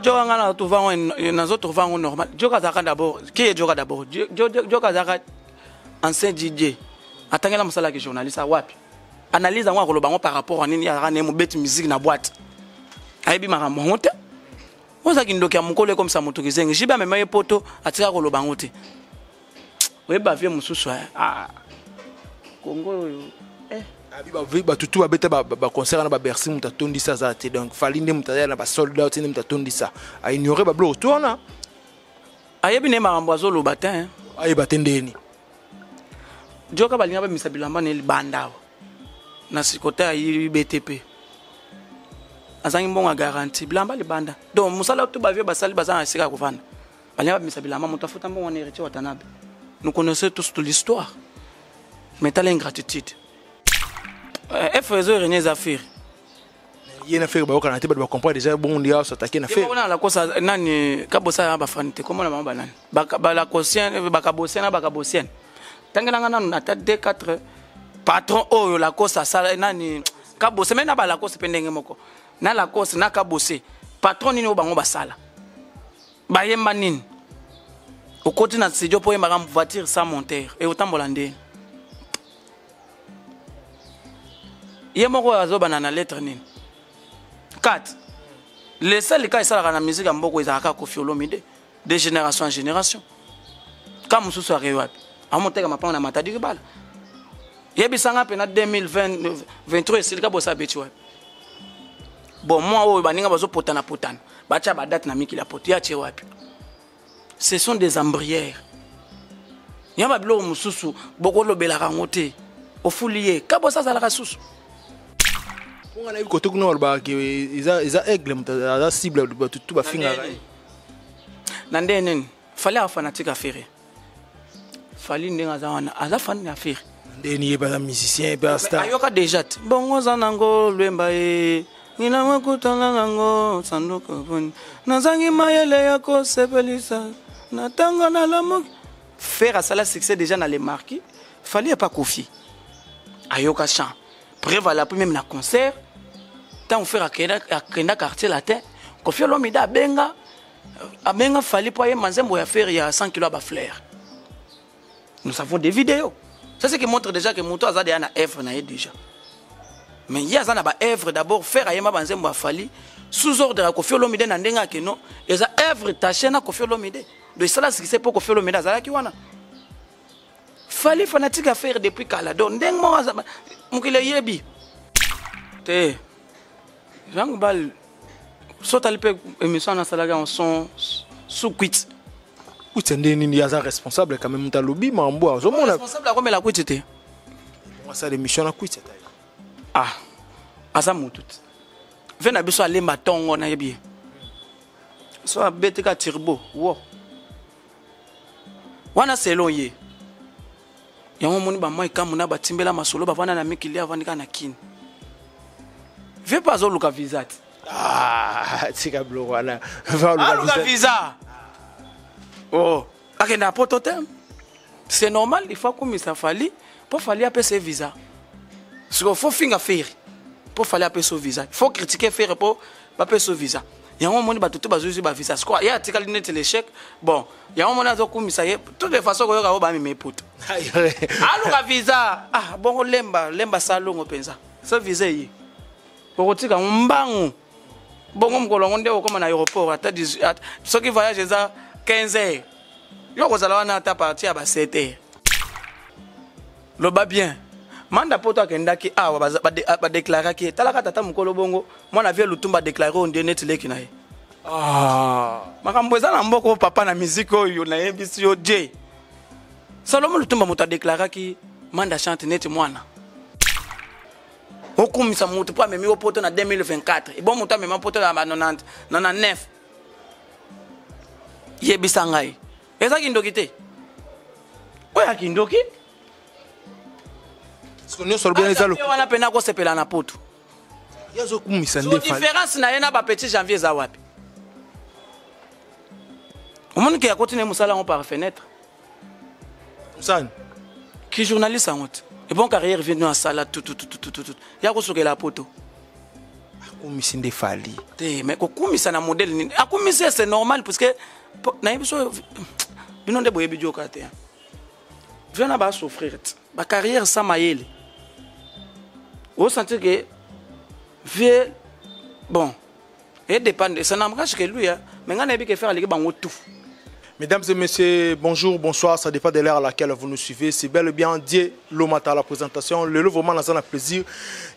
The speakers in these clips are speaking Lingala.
Joka nga na trouva yango, nazo trouva yango normal. Joka azalaka d'abord, qui est Joka d'abord? Joka azalaka ancien DJ. Atangela mosala ya journaliste wapi? Analyse yango akoloba yango par rapport à nini? Azalaka na ye mobeti musique na boîte. Ayebi makambo yango te. Oza kindoki ya mokolo ekomisa moto kizengi. JB amema ye poto, atika koloba yango te. Oyeba vie mosusu, ah. Congo oyo. Eh. Abi bato tu babeta baconcert na babercy, moto atondisa aza te. Donc Fally nde moto aya na basold out, nde moto atondisa, aignore babiloko to wana. Ayebi ne makambo azoloba te, hein. Ayeba te ndeni? Joka balinga bamisa bilamba na ye libanda awa na sikota ya IBTP, azangi mbongo ya garantie, bilamba libanda. Donc mosala to bavieux basali baza na esika ya kovanda, balinga babimisa bilamba, moto afuta mbongo wana Héritier Watanabe. Nous connaissons tous toute l'histoire, mais tala ingratitude. F ezo régner eza Ferre. Ye na Ferre bayokana te, bato bacomprendre déjà bongo ndi asatake na Ferre. Moko lakosa nani kabosa ya bafani te, komona bango banani balakosien, bakabosien na bakabosienne. Tangelanga nanu ata 2 4 patron oyo Lacoste asala nani kabose me na balakose mpe ndenge moko na Lacoste na kabose. Patron nini oyo bango basala? Bayemba nini? Okoti na studio mpo oyembaka voiture sans monteur e otambola ndeni? Ye moko oyo azobana na lettre nini? 4 le seul cas esalaka na musique ya mboka ezalaka Koffi Olomide, de génération en génération. Ka mosusu akei wapi? Amoteka mapango na Matadi Kibala. Yebisanga mpe na 2023 esilika bosa abeti wapi? Bon, mwa oyo baninga bazopotana potana, batya badate na mikili ya poto, ya tie wapi? Ce sont des embrières ya babiloko mosusu bokolobelaka yango te. Ofuli ye kabosa azalaka susu. Mponga nayebi kote kuna balobaka ke eza aigle, moto aza cible, bato tu bafingaka ye. Na ndenge nini? Fally aza fanatique ya Ferre. Fally ndenge aza wana, aza fan ya Ferre. Ndeni ye baza musicien mpe star. Ayoka déjà te bongo oza nango lwemba ye nina makutana nango sanduku poni nazangi mayele ya kosepelisa na ntango nalamuki. Ferre asala succès déjà na le marquis. Fally epa Koffi ayoka chant, preuve à l'appui, même na concert ntango Ferre akenda Quartier Latin, Koffi Olomide abenga Fally mpo ayemba nzembo ya Ferre ya 100 kilo ya bafleur. Nous avons des vidéos. Ça, c'est qui montre déjà que moto aza déjà na œuvre na ye déjà, mais ye aza na baœuvre d'abord. Ferre ayemba banzembo ya Fally sous ordre ya Koffi Olomide na ndenge akeno eza œuvre taché na Koffi Olomide. Donc esala succès mpo Koffi Olomide azalaki wana. Fally fanatique ya Ferre depuis kala. Donc ndenge moko mokili eyebi te. Jean Bal so otali mpe émission nasalaki yango son sous quit. Kwiti nde nini? Aza responsable quand même, moto alobi mambo azomona. Responsable akomela kwiti te. Asala émission na kwiti ata. Ah, aza motu te ve na biso alemba ntongo, nayebi ye so abeti ka turbo wo wana selon ye. Yango omoni bamwa ekambu na batimbela masolo, bavanda na mikili, avandi kaka na Kini. Ve mpe azoluka visa te. Ah, tika biloko wana. Aluka visa, oh, akende na poto te. C'est normal, il faut akumisa Fally mpo Fally apesa ye visa. Sikoyo faut finga Ferre mpo Fally apesa yo visa, faut critiquer Ferre mpo bapesa yo visa. Yango omoni bato te bazwi bavisa. Sikoyo ye atikali neti l'échec. Bon, yango omoni azokumisa ye. Toutes les façons koyoka oyo bamema eputa aluka visa. Ah bongo lemba lemba salongo mpenza so visa eye okotika yango mbangu. Bongo mokolo yango nde okóma na aéroport ata soki voyage eza 15 heures, yo kozala wana ata partir ya ba 7 heures. Loba bien, manda poto akendaki awa, badeklaraki ye. Talaka tata mokolo bongo mwana vie Lutumba adeklare oyo nde neti leki na ye. Ah. Makambo eza na mboka oyo papa na miziki oyo nayebisi yo j Salomo Lutumba moto adeklaraki manda chante neti mwana. Okumisa moto mpo amemi yo poto na 2024, ebo moto amema poto na ba 90 99. Yebisa ngai, eza kindoki te? Oyo ya kindoki. Siko nyonso alobi eza wana mpena akosepela na poto. Ye azokumisa nde. Différence na ye na bapetit Janvier eza wapi? Omoni ke akoti na ye mosala yango par fenêtre. Mosani. Ki journaliste yango te ebon carrière vie no asala tutututututu ya kosokela poto. Akumisi nde Fally. Te, mais kokumisa na modèle nini akumisi? C'est normal, puisque nayebi so bino nde boyebi dioka te. Vieux na basouffrir te, bacarrière sans mayele, osentir que vieux, bon, et dépendre, ça n'engage que lui, hein. Mais nga nayebi ke Ferre aleki bango tout. Mesdames et messieurs, bonjour, bonsoir, ça dépend de l'heure à laquelle vous nous suivez. C'est bel et bien Dieu Lomata à la présentation. Le vraiment dans un plaisir.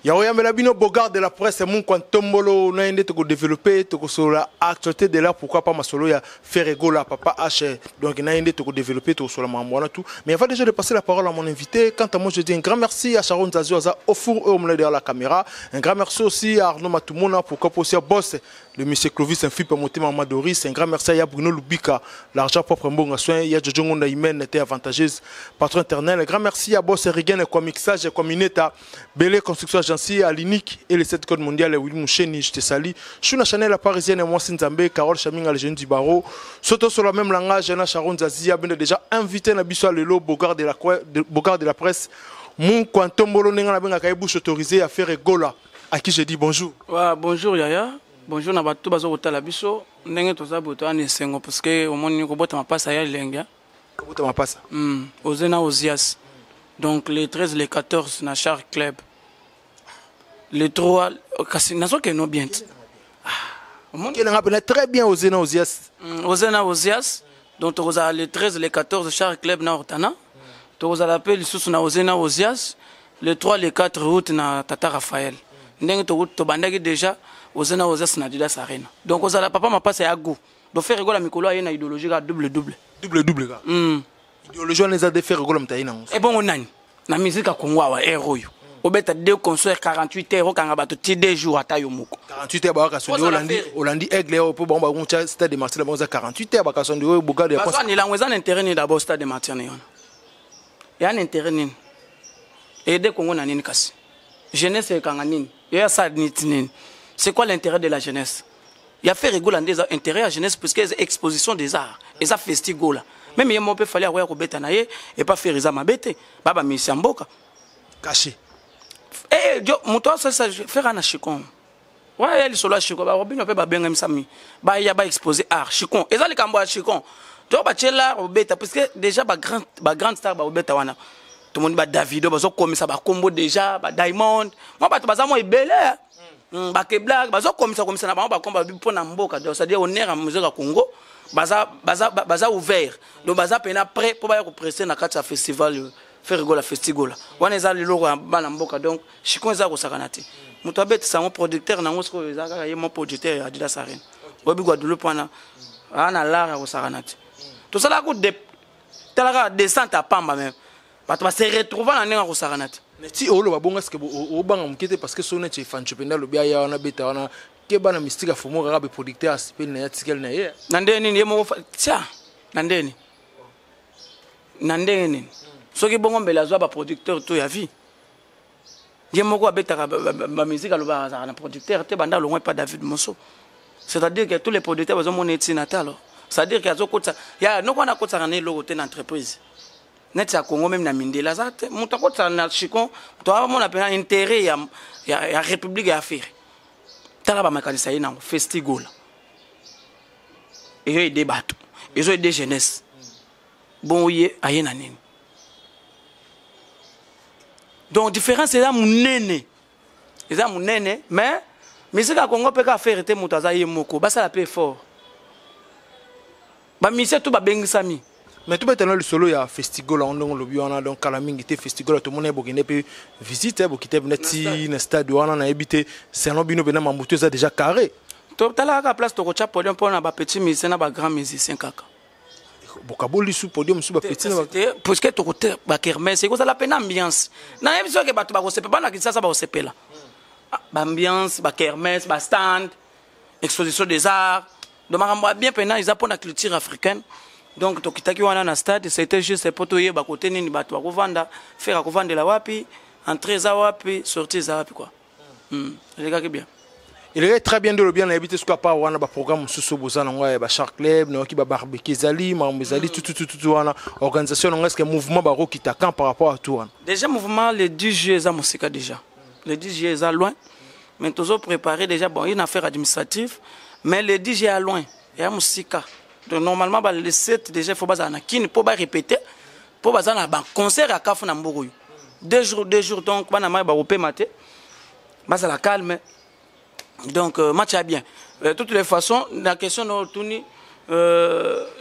Ya bino Bogard de la presse, mon Tombolo, na ende to développer, to sur la actualité de l'heure, pourquoi pas ma solo ya Ferre Gola, Papa H. Donc na ende to développer to sur la mambo tout. Mais avant déjà de passer la parole à mon invité, quant à moi je dis un grand merci à Sharon Zazio au four et au milieu derrière la caméra. Un grand merci aussi à Arnaud Matumona, pourquoi pas aussi à Boss, le monsieur Clovis, un fils pour monter Maman Doris. Un grand merci à Bruno Lubika, l'argent propre Mbonga soin, il y a Jojo Ngonda Imen était avantageuse, patron éternel. Un grand merci à Boss Regan et quoi mixage et quoi Mineta, Belé Construction Agency, à l'Unique et les 7 codes mondiaux, et Willy Moucheni, je te salue. Je suis la Chanel la Parisienne et moi Sinzambe, Carole Chaminga, le jeune du barreau. Surtout sur le même langage, Jana Sharon Zazi, a déjà invité Nabiso Lelo, Bogard de la presse. Mon Quantombolo Nenga Benga bouche autorisée à Ferre Gola, à qui je dis bonjour. Ouais, bonjour Yaya. Bonjour na bato bazo kotala biso ndenge toza boye, toza na esengo parce que omoni kobota mapasa ya elenge. Kobota mapasa. Oze na Ozias. Donc le 13, le 14 na Char Club. Le 3 kasi nazokende bien te. Omoni pena très bien Oze na Ozias. Oze na Ozias. Donc tokozala le 13, le 14 Char Club na Ortana. Tokozala mpe lisusu na Oze na Ozias le 3, le 4 août na Tata Raphaël. Ndenge tobandaki déjà Oze na Ozias na Adidas Arena. Donc ozala papa mapasa ya goût. Donc Ferre Gola mikolo aye na idéologie ka double double. Double double ka. Idéologie wana eza de Ferre Gola moto aye nango. Ebongo nani na musique ya Congo awa ere oyo obeta deux concerts 48 heures, okanga bato ti 2 jours, ata yo moko? 48 heures bayaka sondi. Olandi, olandi Aigle oyo mpo bango bango Stade de Martyr, bango eza 48 heures bakasondi oyo Bogard ya Bazwani lango eza na intérêt nini? D'abord Stade de Martyr ni wana eya na intérêt nini? Ede Congo na nini? Kasi jeunesse ekanga nini? Eya sala niti nini? C'est quoi l'intérêt de la jeunesse ya Ferre Gola? Nde eza intérêt ya jeunesse, puisque eza exposition des arts, eza Festigola. Même ye moko mpe Fally akoya kobeta na ye epa Ferre, eza mabe te, ba bamisi ya mboka. Caché. Eh, moto asalisa Ferre na chicon wana ya lisolo ya chicon, barobino mpe babengamisami baya baexpose art. Chicon eza likambo ya chicon to batie l'art obeta, puisque déjà bagrande star baobeta wana, tomoni baDavido bazokomisa bakombo déjà, baDiamond, mwa bato baza mwa ebele, baKeblack bazokomisa komisa na bango bakombo babi mpo na mboka. Donc c'est-à-dire honneur ya musique ya Congo, baza ouvert, donc baza pena prêt mpo baya koprester na kati ya festival Ferre Gola Festigola wana. Eza leloko ya bana mboka. Donc chicon eza kosakana te. Moto abetisa yango, producteur nango sikoyo eza kaka ye mo producteur ya Adidas Arena, oyebi Guadeloupe wana aa na lar ya kosakana te. Tosalaka ku tala kaka descente ya pamba, même bato base retrouva na ndenge ya kosakana te. Mais ti oloba bongo, est-ce obanga moke te? Parce que so neti Efancho mpenza alobi aya wana beta wana, ke bana mystique afomo kaka beproducteur asipeli na ye, atikali na ye. Na ndenge nini? Ye moko tia na ndenge nini? Na ndenge nini? Soki bongo mbele azwa baproducteur to ya vie. Ye moko abetaka bamusique, alobaka azalaka na producteur te banda alongwa epa David Moso. C'est-à-dire que tous les producteurs bazomona etina te. Alors c'est-à-dire que azokotisa ya noko wana akotisaka na eloko te na entreprise neti ya Congo, même na mindele aza te. Moto akotisaka na chicon, moto amona mpena intérêt ya république ya Ferre. Tala bamakanisa ye nango, Festigola ezo aider bato, ezo aider jeunesse. Bon, ye aye na nini? Donc différence eza monene, eza monene. Mais musique ya Congo mpe kaka Ferre te moto aza ye moko, basala mpe effort, bamusicien to babengisami. Mais tobetana lisolo ya Festigola ndenge olobi wana. Donc kala mingi te Festigola tomoni bokende mpe visite, bokite mpe ti na stade wana. Nayebi te, selon bino mpena mambutu eza déjà carré? Totala kaka place tokotya podium mpona bapetit musicien na bagrand musicien kaka. Bokaboli su podium su bapetit na te, puisque tokote bakermesse ekozala mpe na ambiance. Nayebi soki bato bakosepela, bana Kinshasa bakosepela. Baambiance, bakermesse, bastand, exposition des arts, donc makambo ya bien mpena eza mpona culture africaine. Donc tokitaki wana na stade, c'était juste po toyeba kote nini bato bakovanda, Ferre akovandela wapi, entrée eza wapi, sortie eza wapi quoi. Elekaki bien. Eleki très bien nde olobi. Nayebi te soki apart wana baprogramme mosusu boza nango ya bachar club, nayoki babarbecue ezali, makambo ezali tututututu wana, organisation nango, est-ce mouvement bakokita quand par rapport à tout wana? Déjà mouvement le 10 juillet eza mosika, déjà le 10 juillet eza loin. Mais tozo préparer déjà, bon, une affaire administrative, mais le DJ ya loin, ya mosika. Donc normalement ba le 7 déjà il faut bazala na Kin mpo barépéter, mpo baza na baconcert ya kafu na mboka oyo 2 jours, 2 jours. Donc bana mai bakopema te, bazala calme. Donc match ya bien. Toutes les façons, na question na otuni,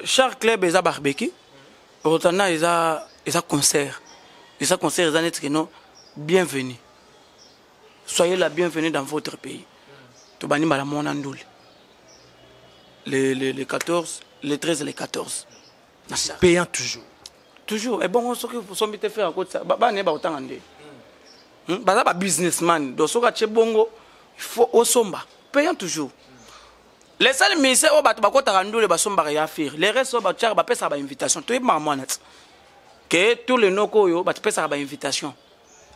Shark Club eza barbecue, Rotana eza concert, eza concert, eza neti keno bienvenue, soyez la bienvenue dans votre pays. Tobandi mbala mwana ndule le 14, le 13, le 14 na Shark. Payant toujours? Toujours. Ebongo soki osombi te, Ferre akotisa bana ye bakotanga nde? Baza babusinessman. Donc soki atie bongo, il faut osomba, payant toujours. Les seuls musiciens oyo bato bakotaka ndule basombaka ya Ferre. Les restes oyo batiaka, bapesaka bainvitation. Toyebaka mwana ti ke tous les noko oyo bato pesaka bainvitation.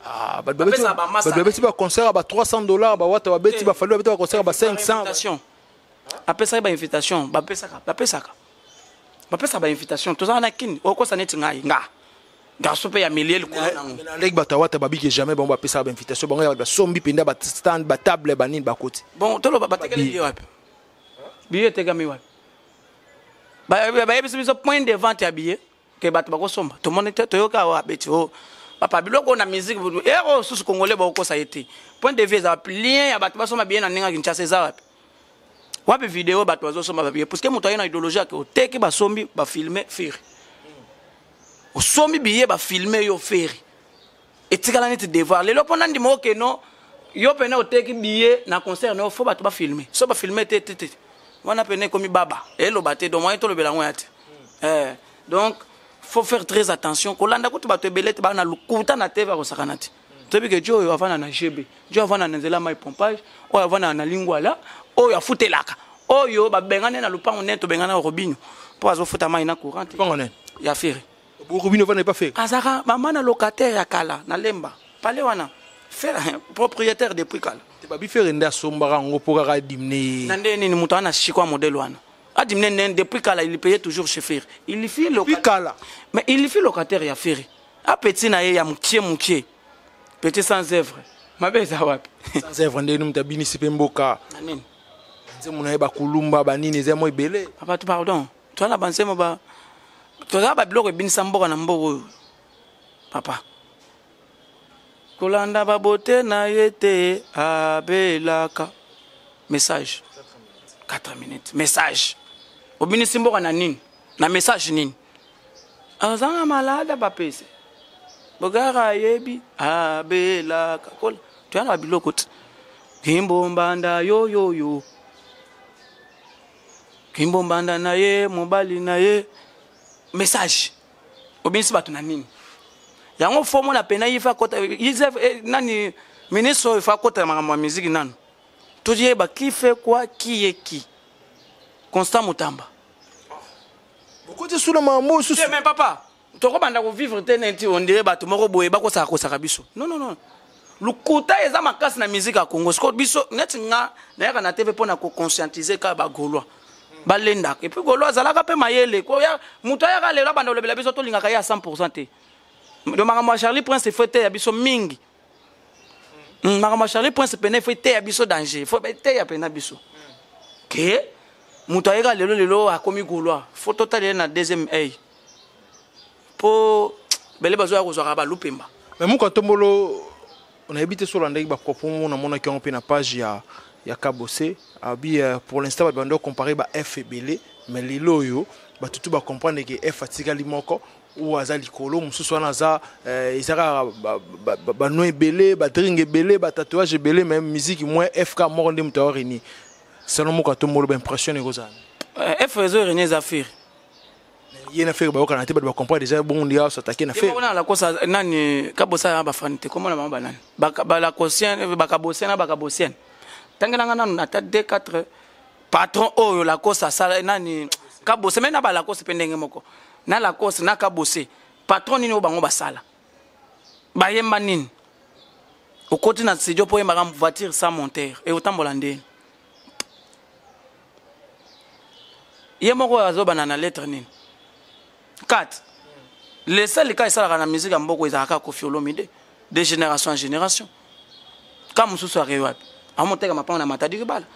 Ah, bato Bapesaka bamasa. Babeti baconcert ya ba 300 $, bawata babeti, bafali babeti baconcert ya ba 500. Invitation, apesaki bainvitation, bapesaka bainvitation. Tozala na Kini, okosa neti ngai nga garçon mpe ya milie likolo nango. Na ndenge bato awata babiki, jamais bango bapesaka bainvitation. Bango ya bato basombi mpenza bastand, batable, banini, bakoti. Bon, toloba batekeli billet wapi? Billet etekami wapi? Bayebisi biso point de vente ya billet ke bato bakosomba, tomoni te. Toyoka awa abeti o papa biloko na musique ero susu congolais bakokosa ye te. Point de vue eza wapi? Lien ya bato basomba billet na ndenge ya Kinshasa eza wapi? Wapi video bato bazosomba babillet? Puisque moto aye na idéologie ake oteki, basombi, bafilme Ferre. Osombi billet, bafilme yo Ferre, etikala neti devoir. Lelo mpo nandima okeno yo pene oteki billet na concert na yo, faut bato bafilme. So bafilme te te te, wana pene ekomi baba eloba te. Donc moyen tolobela yango ya te. Donc faut faire très attention kolanda kutu bato ebele te baa na lokuta na te, bakosakana te. Toyebi ke jo oyo avanda na GB, jo avanda na nzela mai pompage, oyo avanda na Lingwala, oyo afutelaka, oyo babengani na lupango nene, tobengana Robinho mpo azofuta mai na courant te. Lupango nene? Ya Ferre. Robinho vana epa Ferre? Azalaka mama na locataire ya kala na Lemba pale wana. Ferre propriétaire depuis kala. Te, babi Ferre nde asombaka yango mpo kaka adimine. Na nde nini? Moto ana shikwa modèle wana adimine nene. Depuis kala, il payait toujours chez Ferre. Il fit Depuis kala. Mais il fit locataire ya Ferre, apeti na ye ya mokie mokie, petit sans œuvre. Mabe eza wapi? Sans œuvre ndeni? Moto abinisi mpe mboka. Na nini? Nzembo na ye, bakulumba, banini, eza mo ebele. Papa, pardon, toza na banzembo ba toza babiloko ebinisa mboka na mboka oyo. Papa, kolanda babote na ye te, abelaka message 4 minutes. Message obinisi mboka na nini? Na message nini? Azanga malada, bapese bogara, ayebi abelaka kola. Toya na babiloko te. Kimbombanda yoyoyo, kimbombanda na ye, mobali na ye. Message obinisi bato na nini? Yango faut mona pena ye fa kota nani, ministre oyo fa kota makambo ya musique nanu toyeba qui fait quoi, qui est qui. Constant Mutamba. Bokoti suna makambo oyo susu. Te, mais papa, tokobanda kovivre te neti on dirait bato moko boye bakosaka kosaka biso. Non, non, non, lokuta eza makasi na musique ya Congo. Sikoyo biso neti nga nayaka na TV mpo na koconscientiser kaka bagaulois balendaka. Et puis Gaulois azalaka mpe mayele. Moto ayaka lelo abanda kolobela biso, tolingaka ye ya 100 te. Donc makambo ya Charlie Prince efo eteya biso mingi. Makambo ya Charlie Prince pene efo eteya biso danger, fo eteya pena biso ke moto ayeka lelo lelo akomi Gaulois, faut totalela na deuxième œil mpo bele bazoya kozwaka balupemba. Mais moka ntombolo, nayebi te so olandaki bapropos mo namonaki yango mpe na page ya Kabose abi. Pour l'instant bato bando comparer ba F ebele, mais lelo oyo bato tu bacomprendre ke F atikali moko oyo aza likolo. Mosusu wana aza eza kaka bano ebele, badringue ebele, batatouage ebele, mais musique moins. F kaka moko nde moto aoreni. Selon moko atombolo, baimpression ekozala? F ezo renie eza Ferre. Ye na Ferre bayokana te, bato bacomprendre déjà bongo ndi asatake na Ferre. Na lakosa nani kabosa ya bafani te, komona bango banani balakosien, bakabosien na bakabosienne. Ntangelanga nanu ata 2 4 patron oyo Lacoste asala nani kabose me na balakose mpe ndenge moko na Lacoste na kabose. Patron nini oyo bango basala? Bayemba nini? Okoti na studio mpo oyembaka voiture sans monteur e otambola ndeni? Ye moko oyo azobana na lettre nini? 4 le seul cas esalaka na musique ya mboka ezalaka Koffi Olomide, de génération en génération. Ka mosusu akei wapi? Amoteka mapango na Matadi Kibala.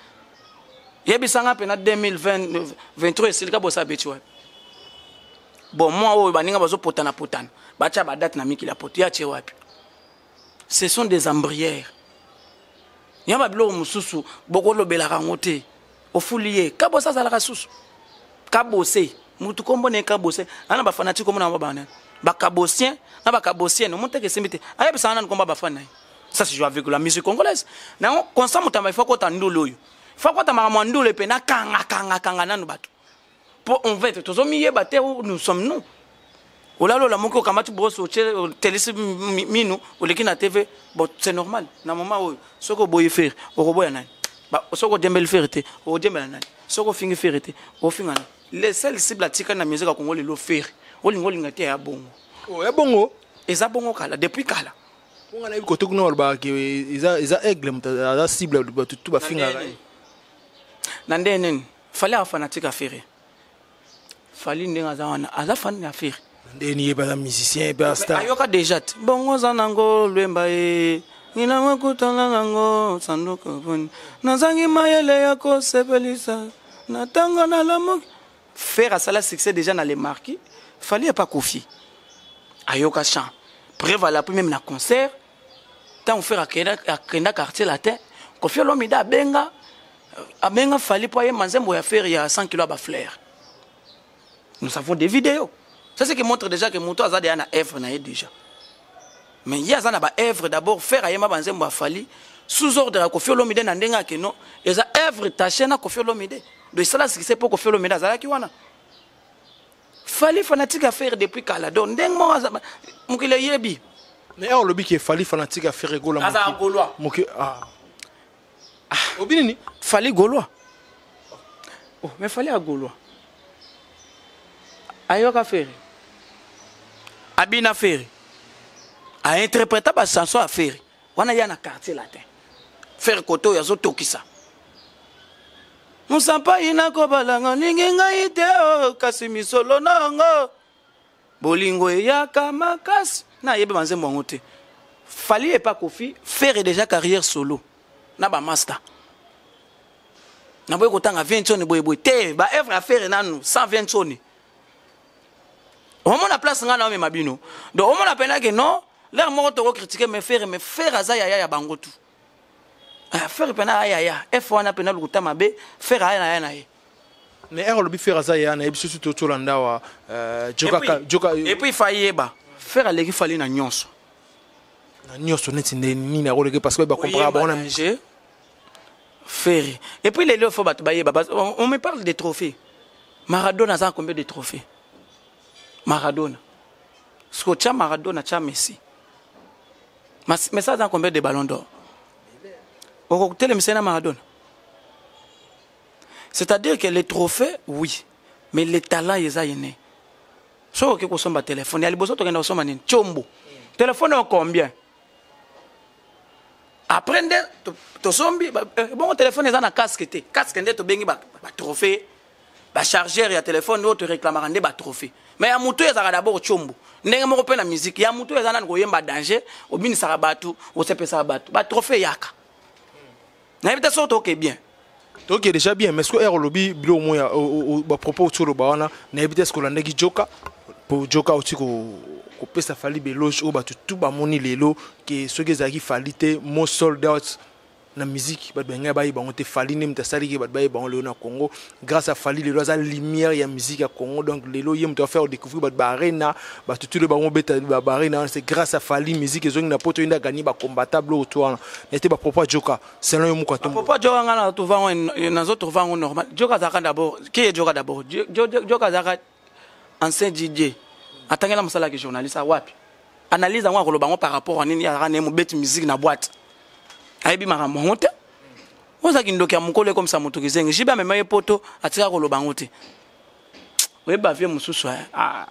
Yebisanga mpe na 2023 esili Kabose abeti wapi? Bon, mwa oyo baninga bazopotana potana, batya badate na mikili ya poto, ya tie wapi? Ce sont des ambrières. Ya babiloko mosusu bokolobelaka yango te. Ofuli ye Kabose azalaka susu Kabose, mutu kombo na ye Kabose, ana bafanatike komona bango bana bakabosien na bakabosienne, omoteka esimbi te, ayebisaka nani kombo bafani na ye. Ça c'est jouer avec la musique congolaise. Nango Constant Mutamba, il faut kota ndulu oyo, il faut kota makambo ya ndulu epe na kanga kanga kanga nanu bato po on va être tozomiyeba te où nous sommes. Nous olala olamuki, okamati brosse, otie, otelisi minu, oleki na TV. Bon, c'est normal na moment oyo. Soki oboyi Ferre, okoboya nani? Soki odiembeli Ferre te, okodiembela nani? Soki ofingi Ferre te, ofinga nani? Le seul cible atikali na musique ya Congo lelo, Ferre. Olinga olinga te, ya bongo. Oh, ya bongo. Eza bongo kala, depuis kala. Mponga nayebi kote kuna balobaka ke eza Aigle moto aza cible, bato tu bafingaka ye. Na ndenge nini? Fally aza fanatique ya Ferre. Fally ndenge aza wana, aza fan ya Ferre. Na ndenge ye baza musicien mpe star. Ayoka déjà te bongo oza nango lwemba ye ngilango ekutana nango sanduku poni nazangi mayele ya kosepelisa na ntango nalamuki. Ferre asala succès déjà na Le Marquis. Fally epa Kofi ayoka chant, preuve à l'appui, même na concert ntango Ferre akenda Quartier Latin, Kofi Olomide abenga Fally mpo ayemba nzembo ya Ferre ya 100 kilo ya bafleur. Nous avons des vidéos. Ça, c'est qui montre déjà que moto aza déjà na œuvre na ye déjà, mais ye aza na baœuvre d'abord. Ferre ayemba banzembo ya Fally sous ordre ya Kofi Olomide, na ndenge akeno eza œuvre taché na Kofi Olomide. Donc esala succès mpo Kofi Olomide azalaki wana. Fally fanatique ya Ferre depuis kala, donc ndenge moko mokili eyebi. Mais awa olobi ke Fally fanatique ya Ferre Gola. Azala Gaulois. Moki ah. Obi nini? Fally Gaulois. Oh, mais Fally ya Gaulois, ayoka Ferre, abina Ferre, ainterpréta bachanson ya Ferre wana ya na Quartier Latin. Ferre kote oyo azotokisa mosampai nakobalanga lingi ngai te o, kasi misolo nango bolingo eyaka makasi, nayebi banzembo yango te. Fally epa Kofi, Ferre déjà carrière solo na bamaster. Naboyi kotanga 20 soni boyeboye te, baœuvre ya Ferre nanu 120 soni. Omona place ngai na omema bino, donc omona mpena ke non, l'heure moko tokocritiquer, mais Ferre, mais Ferre aza yaya ya bango tu. Ah, Ferre mpena ayaya f wana mpena lokuta mabe. Ferre aya na ya na ye. Mais ere olobi Ferre aza yaya, nayebi soki totolanda awa Joka. Et puis fa yeba, Ferre aleki Fally na nyonso. Na nyonso neti nde nini akoleki? Parce que bakompraka bango na danger Ferre. Et puis lelo fo bato bayeba, on me parle des trophées. Maradona aza na combien de trophées? Maradona siko tia Maradona, tia Messi. Messi aza na combien de ballon d'or? Okotelemisa ye na Maradona? C'est-à-dire que les trophées, oui, mais le talent eza inné. Soki okoki kosomba telefone ya liboso, tokenda kosomba nini? Tiombo telefone oyo combien? Après nde tosombi bongo telefone eza na casque te. Casque nde tobengi batrophée, bachargeur ya telefone oyo toréclamaka nde batrophée. Mais ya motu ezalaka d'abord tiombo. Ndenge moko mpe na musique, ya motu eza nani? Koyemba danger, obinisaka bato, osepesaka bato, batrophée eyaka. Nayebi te soki toke bien. Toke déjà bien, mais ce que ere olobi biloko mo ya bapropos oti oloba wana, nayebi te, est ce que olandaki Joka? Po Joka oti kopesa Fally baéloge oyo bato tu bamoni lelo ke soki ezalaki Fally te, mo sold out na musique, bato balingai bayeba yango te. Fally nde moto asaliki bato bayeba yango lelo na Congo. Grâce à Fally, lelo aza lumière ya musique ya Congo. Donc lelo ye moto afaire découvrir bato baarena, bato tu lelo bango beta baarena, c'est grâce à Fally. Musique ezongi na poto, ye nde agani bacombatable oyo to wana na ete bapropos ya Joka, selon yo moko atombo. Propos Joka, nga nazotrouva yango normal. Joka azalaka d'abord qui est Joka d'abord? Joka azalaka ancien DJ, atangela mosala yaki journaliste awapi. Analyse yango akoloba yango par rapport a nini? Azalaka na ye mobeti musique na boîte, ayebi makambo yango te. Ozalaki ndoki ya mokolo ekomisa moto kizengi. Jibe amema ye poto, atika koloba yango te. Oyebi bavie mosusu, ah,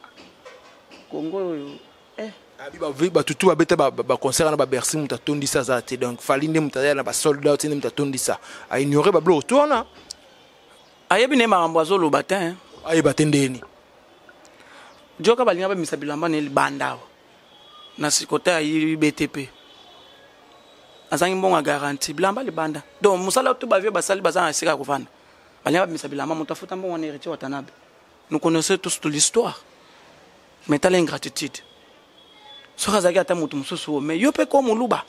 Kongo oyo eh. Abi bato tu babeta baconcert wana, baBercy, moto atondisa aza te. Donc Fally nde moto aya na basold out, nde moto atondisa. Aignore babiloko to wana. Ayebi ne makambo azoloba te, hein. Ayeba te ndeni? Joka balinga bamisa bilamba na ye libanda awa na sikota ya IBTP. Azangi mbongo ya garantie, bilamba libanda. Donc mosala to bavieux basali baza na esika ya kovanda, balingi babimisa bilamba, moto afuta mbongo wana Héritier Watanabe. Nous connaissons tous toute l'histoire, mais tala ingratitude. Soki azalaki ata moto mosusu oyo, mais yo mpe ko moluba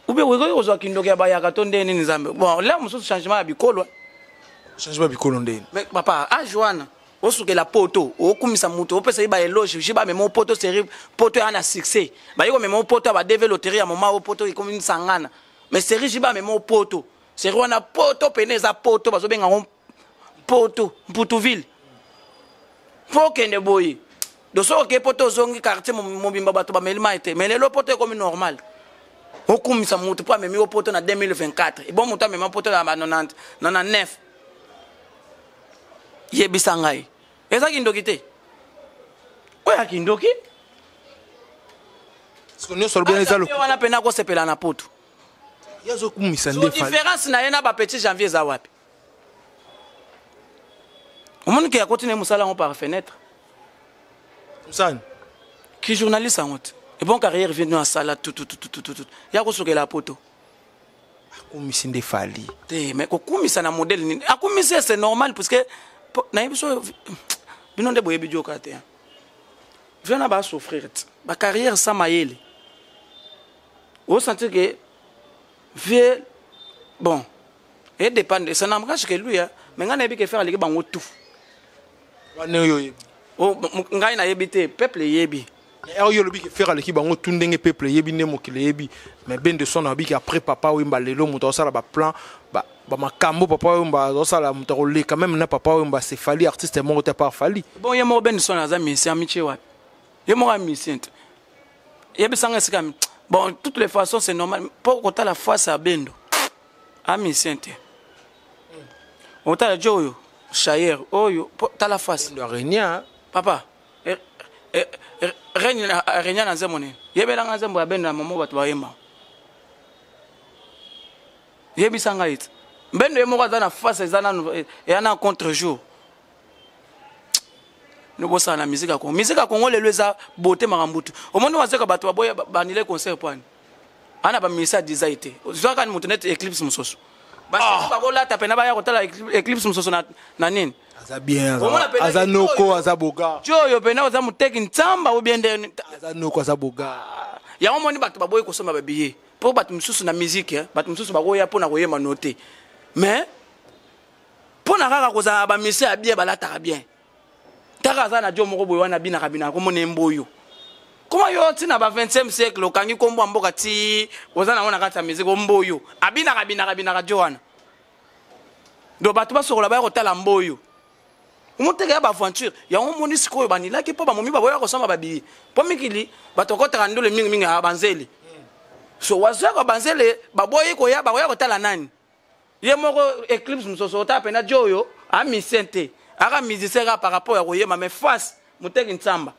ube okoki kozwa kindoki ya bayaka to ndenge nini? Nzambe. Bon, lere mosusu changement ya bikolo. Changement ya bikolo ndeni? Mais papa, age wana osukela poto, okumisa moto, opesa ye baéloge, ji bamema poto série, poto ya na succès, baye komema poto ya badv loterie ya moma o poto ekomi sangana, mais série ji bamema poto série wana, poto pene eza poto, bazobenga yango poto Mputuville, mpo okende boye. Do soki okei poto, ozongi, quartier mobimba bato bameli mai te. Mais lelo poto ekomi normal, okumisa motu mpo amemi yo poto na 2024. Ebo moto amema poto na ba 90 99. Yebisa ngai, eza kindoki te? Oyo ya kindoki. Nyonso alobi eza wana mpena akosepela na poto. Ye azokumisa nde. Différence na ye na bapetit Janvier eza wapi? Omoni ke akoti na ye mosala yango par fenêtre. Mosani. Ki journaliste yango te. Ebon carrière vie no asala tutututututu ya kosokela poto. Akumisi nde Fally. Te, mais kokumisa na modèle nini akumisi? C'est normal, puisque nayebi so bino nde boyebi joka te. Vieux na basouffrir te, bacarrière sans mayele, osentir ke vieux, bon, et dépendre, ça n'engage que lui, hein. Mais ngai nayebi ke Ferre aleki bango tout. Wana oyo oyebi. Oh, ngai nayebi te, peuple eyebi. Oyo olobi ke Ferre aleki bango tu, ndenge peuple eyebi, nde mokili eyebi. Mais ben de son alobi ke après Papa Wemba, lelo moto azosala baplan, bamakambo Papa Wemba azosala, moto akoleka même na Papa Wemba, c'est Fally, artiste moko te à part Fally. Bon, ye moko ben son aza musicien, amitie wapi? Ye moko amusicien te, yebisanga esika. Bon, toutes les façons, c'est normal mpo kotala face ya Bendo, amusicien te. Otala jo oyo chayer oyo, tala face. Renia. Papa renia na nzembo nini? Yebelanga nzembo ya Bendo na momo bato bayemba, yebisa ngai te. Mbendo ye moko aza na face, eza nanu eya na contre jour. Nobosala na musique ya Congo. Musique ya Congo lelo eza beauté makambo tu. Omoni wazeka, bato baboya banile concert po ani ana bamisa design te. Zwaka ni moto neti Eclipse mosusu, bakolata pena baya kotala Eclipse mosusu na nini. Aza bien, aza noko, aza boga. Ti oyo pena oza moteki ntsamba obie nde. Aza noko, aza boga. Yango moni bato baboyi kosomba babillet, mpo bato mosusu na musique, bato mosusu bakoya mpona koyemba no te, mais mpo na kaka kozala bamusicien ya bien, balataka bien. Taka aza na dio moko boye wana, binaka binaka, komona ye mboyo. Koma yo ntina ba 20e siècle, okangi nkombo ya mboka ti oza nango na kati ya musique. Omboyo abinaka binaka binaka dio wana, donc bato basokola baya kotala mboyo, omoteka ya baaventure. Yango omoni sikoyo banilaki mpo bamomi baboya kosomba babillet, mpo mikili bato bakotaka ndule mingimingi ya banzele. So wazwaka banzele, baboyi koya, bakoya kotala nani? Ye moko Eclipse mosusu, otala mpena dio oyo amusicien te, aka musicien kaka par rapport ya koyemba, mais face moteki ntsamba,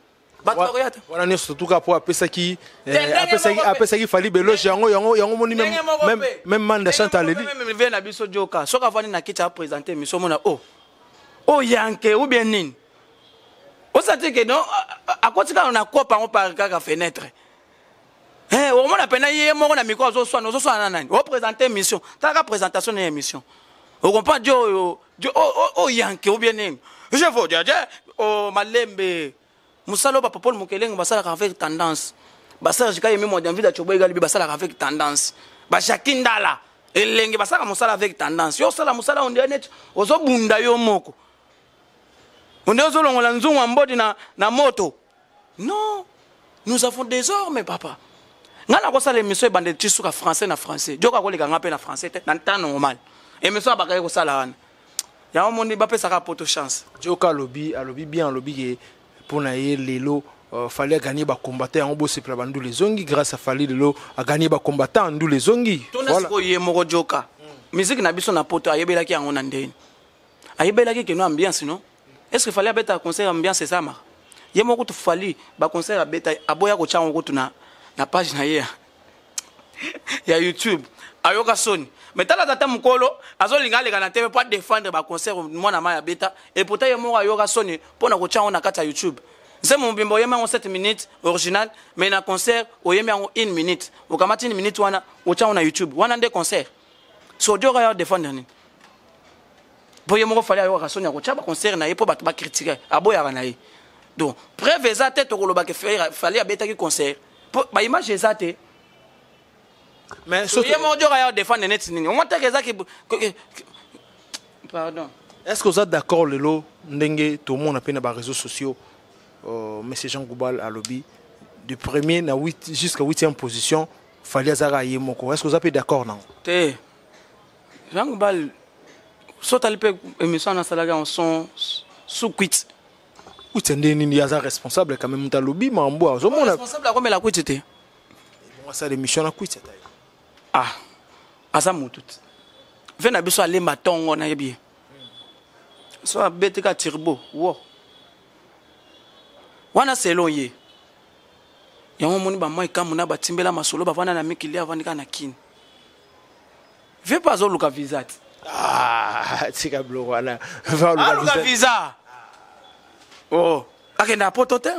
bato bakoya te. Wana nyonso tuka mpo apesaki apesaki Fally beloge. Yango moni même manda chante aleli. Vieux na biso joka, soki avandi na kiti, aprésente émission, omona o o yanke ou bien nini, osati ke non, akoti kaka na kopa yango par kaka fenêtre. Omona mpena ye moko na micro azoswana, ozoswana na nani? Oprésente émission, talaka présentation na émission, ocomprend dio oyo oyo yanke ou bien nini. Je veux dire o malembe mosala oyo bapapole mokelenge basalaka avec tendance, baserge Kayemi, Modianvida Cobo egalibi, basalaka avec tendance, bajaki Ndala elenge basalaka mosala avec tendance. Yo osala mosala ondire neti ozobunda yo moko, onde ozolongola nzungu ya mbodi na moto. Non, nous avons désormais, papa, ngai nakosala émission ebandeli ti suka français na français. Joka akoleka nga mpe na français te na temps normal. Émission abakaki kosala wana, yango moni bapesaka poto chance. Joka alobi bien, alobi ke mpo na ye lelo Fally agagné bacombattant. Yango bosepela, bandula ezongi grâce à Fally. Lelo agagné bacombattant, ndula ezongi. Tuna sikoyo ye moko joka, musique na biso na poto ayebelaki yango na ndeni? Ayebelaki keno ambiance, non? Est ce que Fally abeta concert ambiance esamaka? Ye moko kutu Fally, baconcert abeta, aboya kotya yango kutu na page na ye ya YouTube, ayoka soni. Mais tala tata mokolo azolinga aleka na TV mpo adéfendre baconcert mwana mai abeta, et pourtant ye moko ayoka soni mpo na kotya yango na kati ya YouTube. Nzembo mobimba oyembi yango 7 minutes original, mais na concert oyembi yango 1 minute. Okamati 1 minute wana otya yango na YouTube, wana nde concert. So Djora ya défendre nini? Mpo ye moko Fally ayokaka soni ya kotya baconcert na ye mpo bato bakritike, aboyaka na ye. Donc preuve eza te, tokoloba ke Fally abetaki concert mpo baimage eza te. Mais so ye moko Djora ya défendre neti nini? Omoi teke eza ke, pardon. Est ce que oza d'accord lelo ndenge tomona mpe na baréseaux sociaux, monsieur Jean Goubal alobi du premier na 8 jusqu'à 8e position Fally azalaka ye moko? Est ce que oza mpe d'accord nango? Te, Jean Goubal, so otali mpe émission wana asalaki yango son sous kwiti. Kwiti nde nini? Aza responsable quand même, moto alobi mambo azomona. Responsable akomela kwiti te. Bongo asala émission na kwiti ata ye. Ah, aza motu te, ve na biso alemba ntongo, nayebi ye so abeti ka turbo wo wana selon ye. Yango omoni bamwa ekambu na batimbela masolo, bavanda na mikili, avandi kaka na Kini, ve mpe azoluka visa te. Ah, tika biloko wana. Aluka visa, oh, akende apoto te.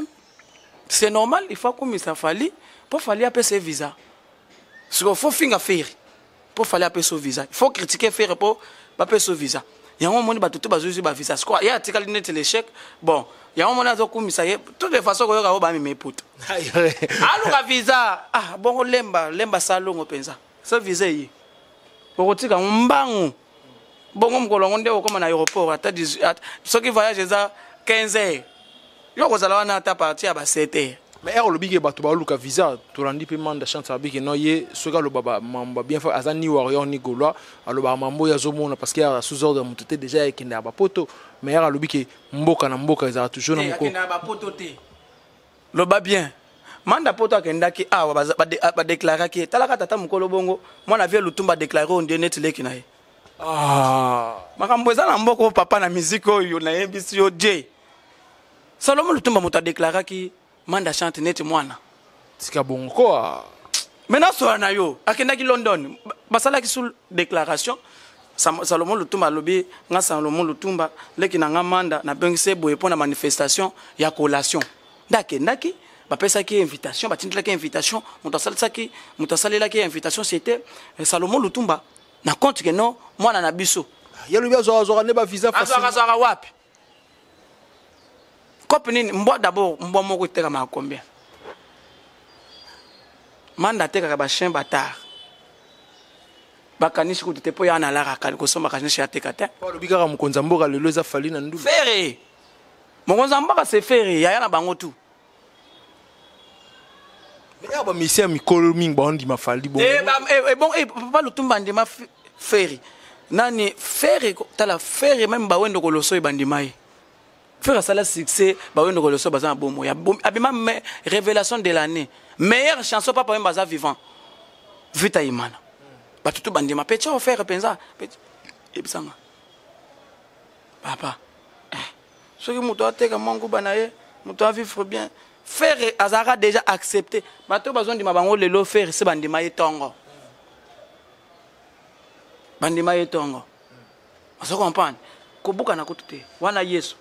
C'est normal, il faut akumisa Fally mpo Fally apesa ye visa. Sikoyo faut finga Ferre mpo Fally apesa yo visa, il faut critiquer Ferre mpo bapesa yo visa. Yango omoni bato te bazwi bavisa, sikoyo ye atikali neti l'échec. Bon, yango omoni azokumisa ye. Toutes les façons koyoka oyo bamema eputa aluka visa. Ah bongo lemba lemba salongo mpenza, so visa eye okotika mbangu. Bongo mokolo yango nde okóma na aéroport ata soki voyage eza 15 heures, yo kozala wana ata partir ya ba 7 heures. Mais ere olobi ke bato baoluka visa, tolandi mpe Manda Chance alobi ke non, ye soki aloba mambo bien fa aza ni warrior ni gaulois, alobaka mambo oyo azomona parce que aza sous ordre ya moto te. Déjà ekendaka bapoto, mais ere alobi ke mboka na mboka ezalaka toujours na moko. Akendaka bapoto te, loba bien. Manda poto akendaki awa, badeklaraki ye. Talaka tata mokolo bongo mwana vie Lutumba adeklare oyo nde neti leki na ye. Ah. Makambo eza na mboka oyo papa, na miziki oyo nayebisi yo, je Salomo Lutumba moto adeklaraki Manda Chante neti mwana. Tika bongo koa. Maintenant sola na yo, akendaki London, basalaki sous déclaration. Salomo Lutumba alobi: nga Salomo Lutumba, leki na nga Manda nabengisi ye boye mpo na manifestation ya collation. Nde akendaki, bapesaki ye invitation, batindelaki invitation. Moto asalisaki, moto asalelaki ye invitation, c'était Salomo Lutumba, na compte ke non, mwana na biso. Ye alobi azwaka nde bavisa. Azwaka, azwaka wapi? Kope nini? Mbwa d'abord, mbwa moko etekamaka combien? Manda atekaka bachien batard, bakanisi kutu te mpo ya na kosomba kanisi ateka te. Alobi kaka mokonzi ya mboka lelo eza Fally na ndulu. Ferre mokonzi ya mboka, se Ferre yaya na bango tu. Ya bamisia ya mikolo mingi baondima Fally bongo. Bon, papa Lutumba andima Ferre, nani Ferre, tala Ferre, même bawendo koloso ebandima ye. Ferre asala succès, bawendo koloso baza na bomo abima me révélation de l'année, meilleure chanson, papa Wemba aza vivant, Vita Imana, bato tu bandima mpe tia Ferre mpenza. Yebisanga papa, soki moto ateka mwa nguba na ye, moto avivre bien. Ferre azalaka déjà accepté, bato oyo bazondima bango lelo Ferre se bandima ye ntongo, bandima ye ntongo. Ozo comprendre? Kobukana kutu te wana Yesu.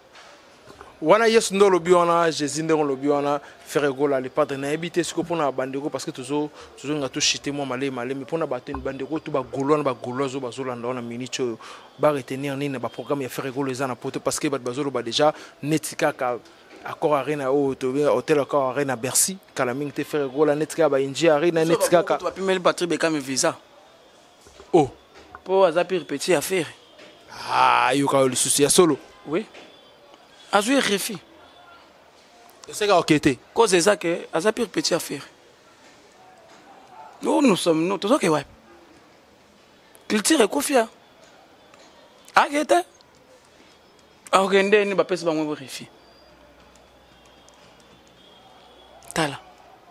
Wana Yesu nde olobi wana, Jésus ndenge olobi wana. Ferre Gola le Padre, nayebi te sikoyo mpona bandeko, parce que tozolinga toshite mwa malemi malemi mpona bato, bandeko to bagaulois na bagaulois oyo bazolanda wana minute oyo, baretenir nini na baprogramme ya Ferre Gola eza na poto? Parce que bato bazoloba déjà neti kaka Accor Arena oyo tobenga hôtel Accor Arena Bercy, kala mingi te Ferre Gola, neti kaka bainji Arena, neti kaka bapimeli Patrick Bekame visa. Oh. Mpo aza pire petit ya Ferre. Ah, yoka yo lisusu ya solo. Oui, azwi refus. Eseka oke te. Cause eza ke aza pire petit ya Ferre. Nous, nous sommes, nous tozoke wapi? Culture ekufi ya ake te, akokende nini? Bapesi bango refus, tala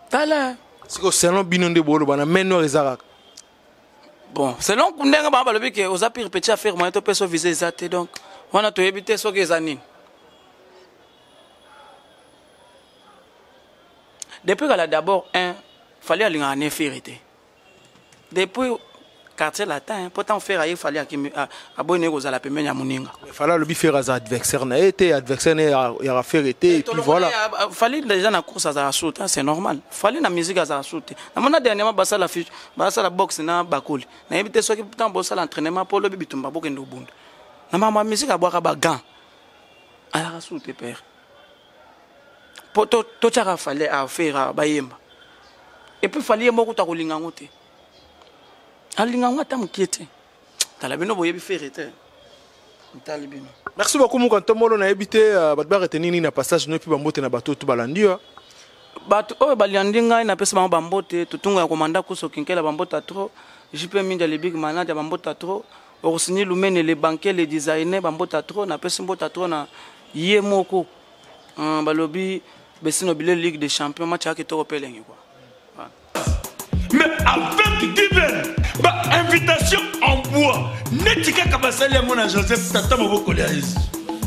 tala. Sikoyo selon bino nde boloba na main noire eza kaka. Bon, selon ndenge bango balobi ke oza pire petit affaire, moyen topesa visa eza te. Donc wana toyebi te soki eza nini. Depuis kala, d'abord un Fally alingaka ne Ferre te. Depuis Quartier Latin, mpo ntango Ferre aye, Fally akimi, aboyi naye kozala pembeni ya moninga. Fally alobi Ferre aza adversaire na ye te, adversaire na ye yaka Ferre te, et puis voilà. Fally déjà na course azala su te, c'est normal. Fally na musique azala su te. Namona dernièrement basala fiche, basala boxe na bakoli. Nayebi te soki ntango bosala entraînement mpo olobi bitumba, bokende obunda na makambo ya musique, abwaka bagan, azalaka su te, père. Po totiaka Fally affaire bayemba, et puis Fally ye moko kuta kolinga yango te, alinga yango ata mokie te. Tala bino, boyebi Ferre te, ntali bino. Merci beaucoup, Muka Ntombolo. Nayebi te bato baretenir nini na passage no, epi bambote na bato to balandi yo. Bato oyo balandi ngai, napesi bango bambote. Totunga ya komanda kuso kinkela, bambota trop. JP Mindia, le big manager, bambota trop. Orsini Lumene, le banquier, le designer, bambota trop. Napesi mbota trop na ye moko. Balobi besino bile Ligue des champions, match ya kitoko mpe elengi quoi. Mais avec Given, ba invitation en bois neti kaka basali yango na Joseph, tata mobokoli ya Yesu,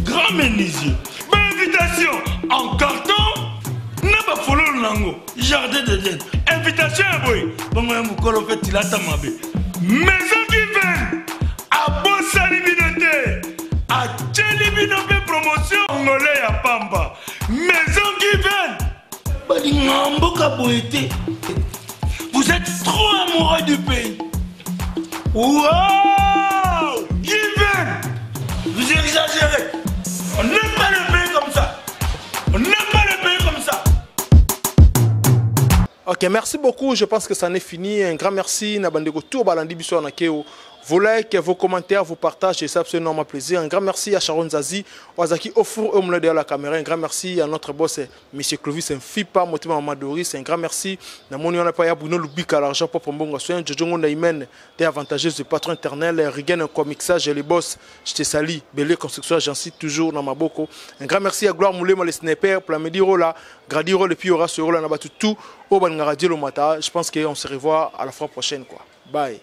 grand menuisier. Ba invitation en carton na bafololo nango, jardin d'Eden. Invitation ya boye bongo ya mokolo mpe tilata mabe. Maison Given abosani bino te, atieli bino mpe promotion ngole ya pamba. Maison Given balinga mboka boye te. Vous êtes trop amoureux du pays. Wow! Given! Vous exagérez. On n'aime pas le pays comme ça. On n'aime pas le pays comme ça. Ok, merci beaucoup. Je pense que ça en est fini. Un grand merci. Na bandeko tout balandi biso na keo. Vos likes, vos commentaires, vos partages, et ça, c'est énormément plaisir. Un grand merci à Sharon Zazi, Wazaki Ofour, au derrière la caméra. Un grand merci à notre boss, monsieur Clovis Mfipa, Motima Madoris. Un grand merci. Na moni on a pas Bruno Lubika, l'argent propre mbongo. Soin Jojo Naimen, t'es avantageuse du patron éternel, Rigen, un mixage, les boss, je te salue. Belé Construction Agence, toujours dans ma boko. Un grand merci à Gloire Moulema, les snipers, pour la Mediro là, Gradiro, le puis aura ce rôle, on a battu tout au Bangaradier le matin. Je pense qu'on se revoit à la fois prochaine, quoi. Bye.